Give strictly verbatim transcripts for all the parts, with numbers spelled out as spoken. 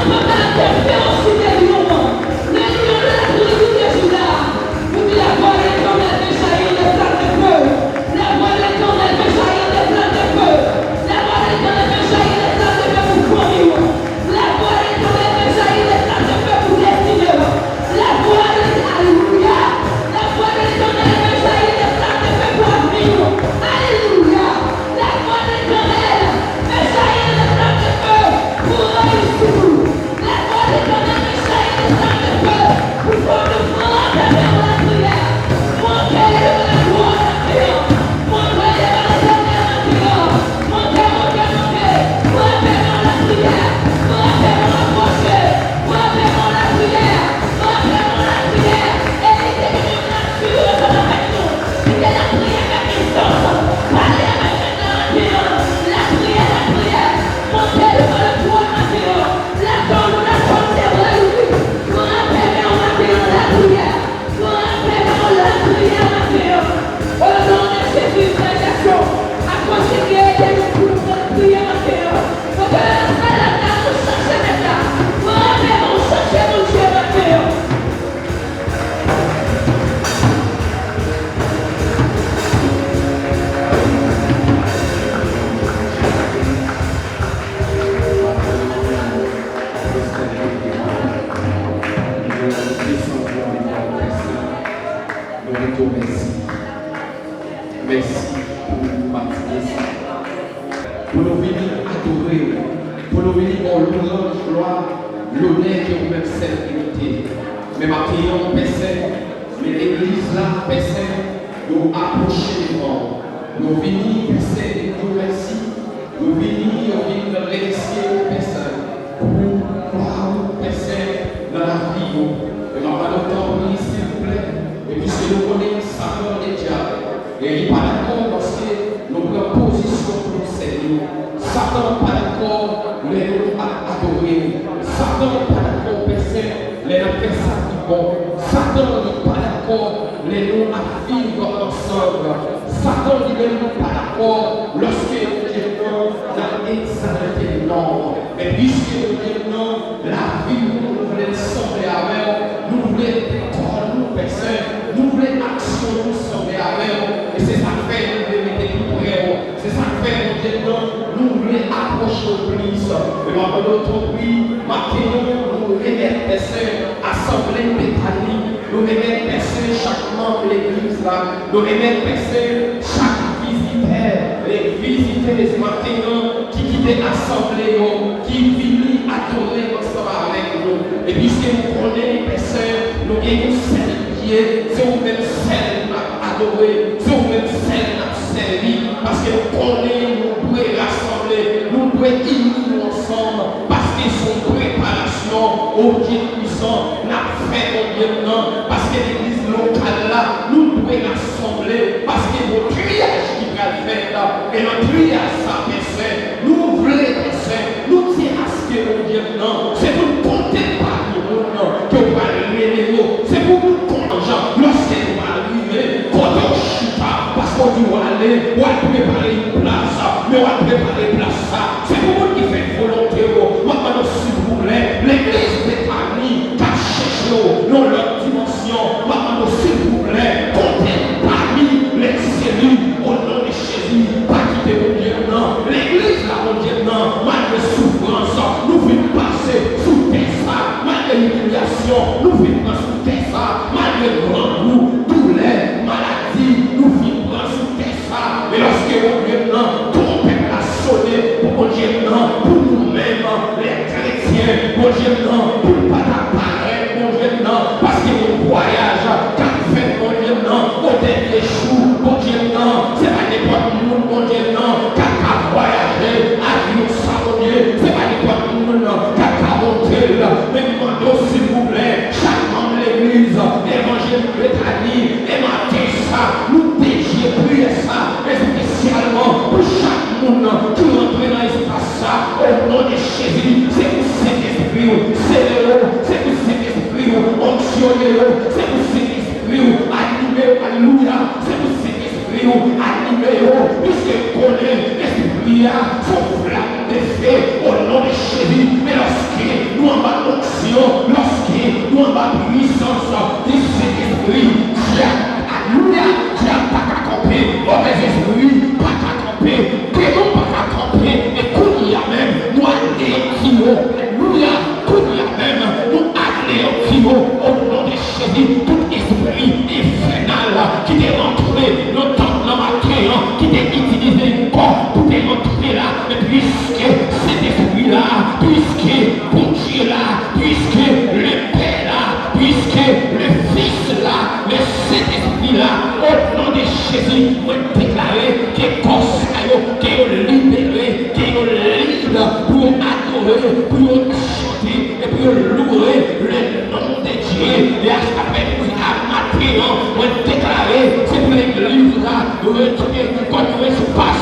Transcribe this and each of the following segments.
Chante à terre, férocité lion, le lion de la tribu de Juda. Vous dites, la voix de l'Éternel fait jaillir des flammes de feu. La voix de l'Éternel fait jaillir des flammes de feu. La voix de l'Éternel fait jaillir des flammes de feu pour fanmi w. La voix de l'Éternel fait jaillir des flammes de feu pour destine w. La voix de, alléluia. La voix de l'Éternel fait jaillir des flammes de feu pour avni w. Alléluia. La voix de l'Éternel fait jaillir des flammes de feu pour réussir. La voix de l'Éternel fait jaillir des flammes de feu pour faire de grands appels dans la prière. Montez devant le trône matin. Montez devant l'Éternel matin. Montez, montez, montez. Frappez dans la prière. Frappez dans la prière. Frappez dans la prière. Élevez une nature, ça va faire nous. Kite lapriyè fè pwisans. Pale avèk Bondye maten an. Lapriyè, lapriyè. Monte devan le twòn maten an. Latann ou, latann te bra louvri. Frape men w maten an, lapriyè. Frape men w, lapriyè maten an. O non de Jezi, frè e sè, akontinye ede nou pou nou konn priye maten an. Kote nou sere la, nou chache Mèt la. Frape men w, chache Bondye maten an. Mèsi pou matine sa. Pou nou vini adore w, pou nou vini ba w lwanj, glwa, lonè ke ou menm sèl merite. Men maten an, Pè Sen, men legliz la, Pè Sen, yo apwoche devan w. Yo vini, Pè Sen, di w mèsi. Yo vini, yo vin remèsye w, Pè Sen, pou glwa ou, Pè Sen, nan lavi yo. E m ap mande w, tanpri, silvouplè, e piske nou konnen Satan e dyab, e li pa dakò paske nou pran pozisyon pou nou sèvi w. Satan pa dakò lè nou ap adore l. Satan pa dakò, Pè Sen, lè n ap fè sa ki bon. Satan li pa dakò lè nou ap viv ansanm. Satan li menm li pa dakò lòske, Bondye m nan, n ap egzalte non w. Men piske, Bondye m nan, lavi nou, nou vle l sanble avè w, nou vle kò nou, Pè Sen, nou vle aksyon nou sanble avè w. E se sa k fè nou vle rete pi pre w. Se sa k fè, Bondye m nan, nou vle apwoche w plis. E m ap mande w, tanpri, maten an, nou remèt, Pè Sen, asanble Betani, nou remèt, Pè Sen, chak manm legliz la, nou remèt, Pè Sen, chak vizitè e vizitez maten an ki kite asanble yo, ki vini adore ansanm avèk nou. E piske nou konnen, Pè Sen, nou gen yon sèl Bondye, se ou menm sèl n ap adore, se ou menm sèl n ap sèvi, paske nou konnen nou dwe rasanble, nou dwe ini nou ansanm, paske se yon preparasyon, o Dye pwisan, n ap fè, Bondye m nan, paske legliz lokal la, nou dwe rasanble, paske gon triyaj ki pral fèt, e nan triyaj sa, Pè Sen, nou vle, Pè Sen, nou di aske, Bondye m nan, se pou n konte pami moun ke w pral rele yo, se pou nou konn jan lòske nou pral rive kote w chita, paske w di w ale, w al prepare yon plas, men w al prepare plas sa, se pou moun ki fè volonte w. M ap mande w, silvouplè, legliz Betani k ap chèche w nan yon lòt dimansyon, m ap mande w, silvouplè, konte pami lèzeli, o non de Jezi, pa kite, Bondye m nan, legliz la, Bondye m nan, malgre soufrans nou fin pase sou tè sa, malgre imilyasyon nou fin pran sou tè sa, malgre grangou, doulè, maladi nou fin pran sou tè sa, men lòske, Bondye m nan, twonpèt la sone pou, Bondye m nan, pou nou menm, lè kretyen, Bondye m nan, pou n pa ta parèt, Bondye m nan, paske gen yon vwayaj k ap fèt, Bondye m nan, o dènye jou, Bondye m nan, se pa nenpòt moun, Bondye m nan, k ap ka vwayaje avyon sa, Bondye, se pa nenpòt moun k ap ka monte l, men m mande w, silvouplè, chak manm legliz Evanjelik Betani, e maten sa, nou dedye priyè sa, espesyalman pou chak moun ki rantre nan espas sa, o non de Jezi, se pou Sentespri w sele yo, se pou Sentespri w onksyone yo, se pou Sentespri w anime yo, alelouya, se pou Sentespri w anime yo, piske konnen Espri a se yon flam de fe, o non de Jezi, men lòske nou an Rete kòm yon espas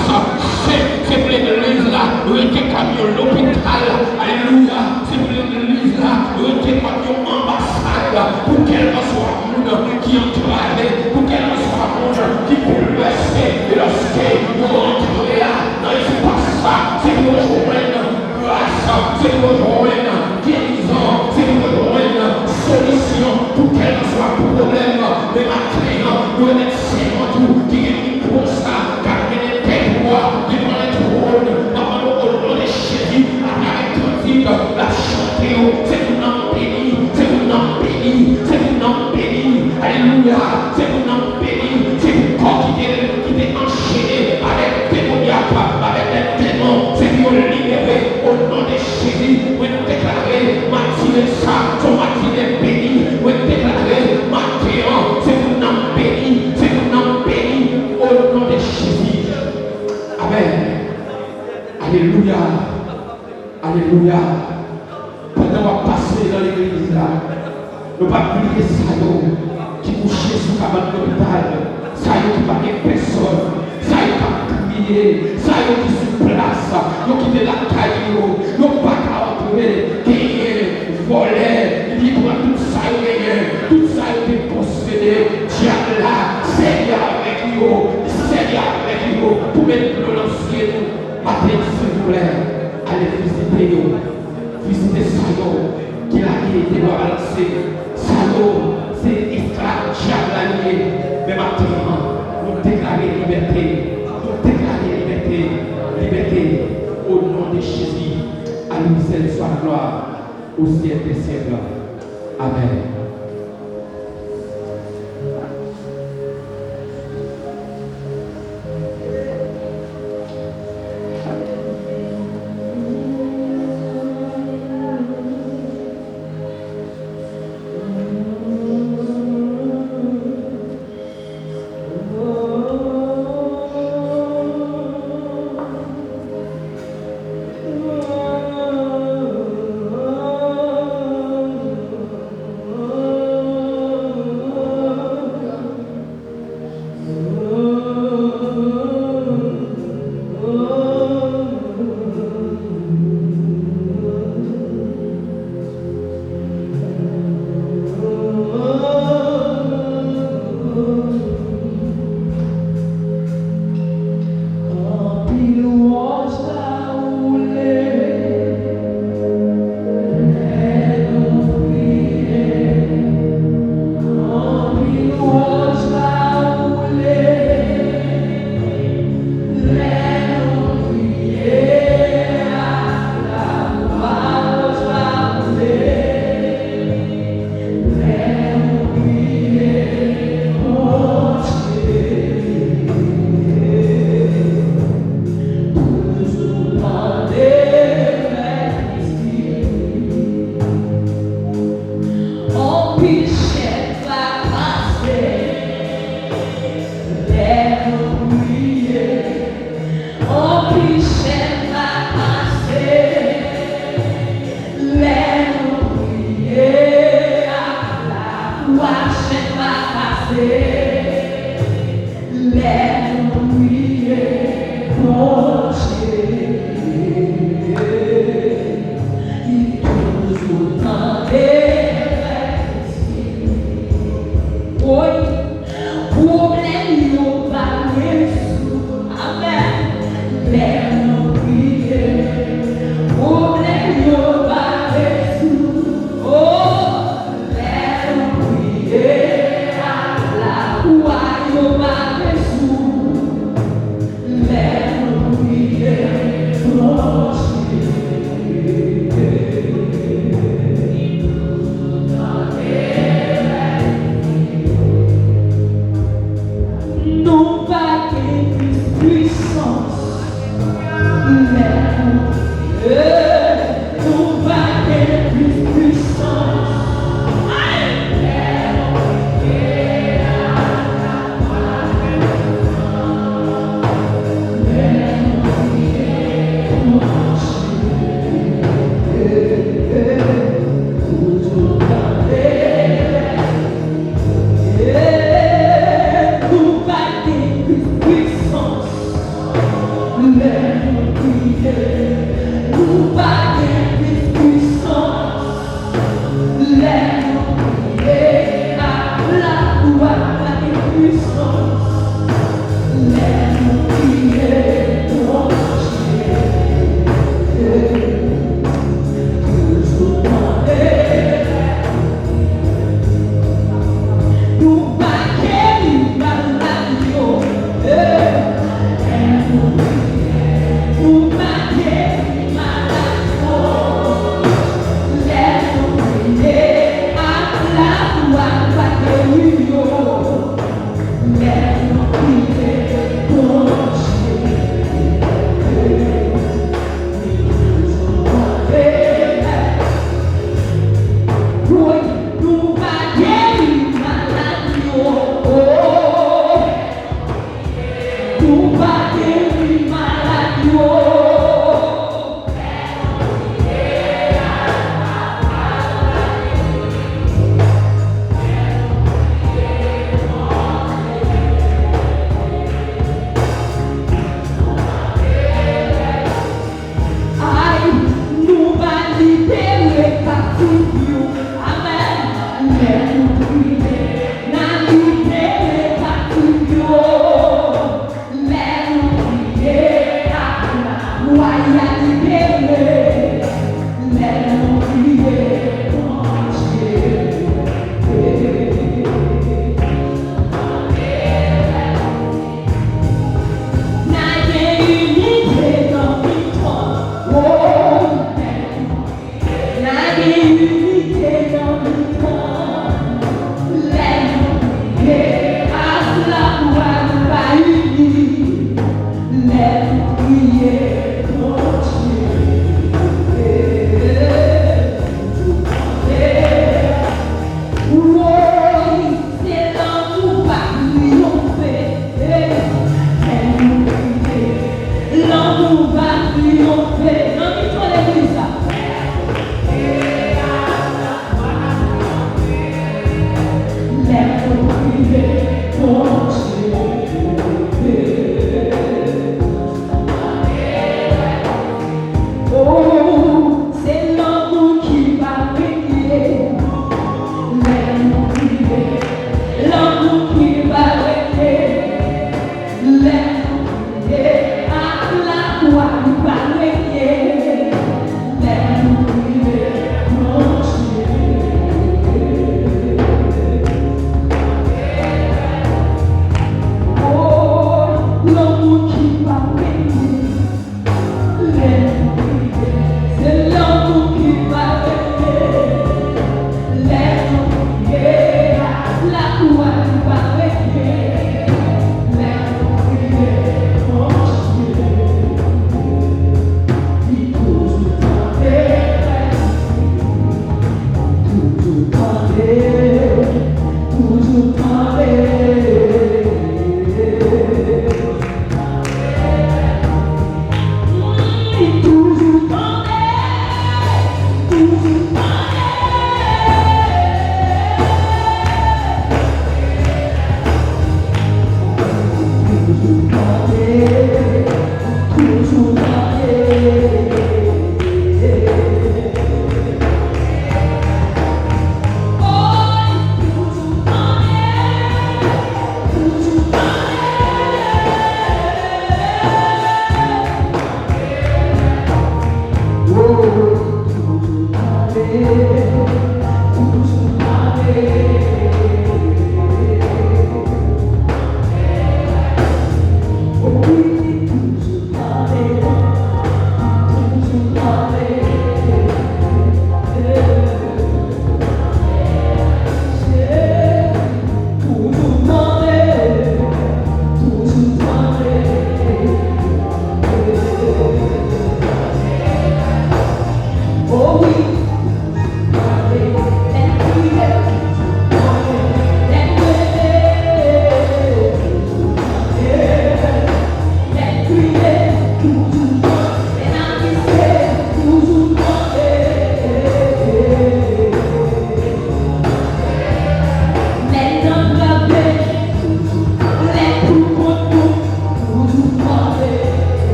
sen, se pou legliz la rete kòm yon lopital, alelouya, se pou legliz la rete kòm yon anbasad pou kèlkanswa moun ki antrave, pou kèlkanswa moun ki boulvèse, e lòske yo antre a nan espas sa, se pou yo jwenn gras, se pou yo jwenn gerizon, se pou yo jwenn solisyon pou kèlkanswa pwoblèm. Men maten an, nou remèt Senyè tou ki gen mikwo sa k ap mennen pèp ou a devan lè twòn. M ap mande w, o non de Jezi, atravè kantik l ap chante yo, se pou nanm beni, se pou nanm beni, se pou nanm beni. Alelouya, se pou nanm beni, se pou kò ki te, ki te anchene avèk demonyak, avèk lè demon, se pou yo libere o non de Jezi. Mwen deklare matine sa se yon matine beni. Mwen deklare maten an se pou nanm beni, se pou nanm beni o non de Jezi. Amèn. Alelouya. Alelouya. Pandan w ap pase nan legliz la, nou p ap bliye sa yo ki kouche sou kabann lopital, sa yo ki pa gen pèsòn, sa yo k ap kriye, sa yo ki sou plas, yo kite lakay yo, yo pa ka antre, genyen vòlè, li pran tout sa yo genyen, tout sa yo te posede. Dyab la sèvi avèk yo, li sèvi avèk yo pou met dlo nan zye nou. Maten an, silvouplè, ale vizite yo. Vizite sa yo ki lage de bwa balanse. Sa yo se esklav dyab la yo ye. Men maten an, nou deklare libète. Nou deklare libète. Libète. O non de Jezi, à lui seul soit la gloire au siècle des siècles. Amèn.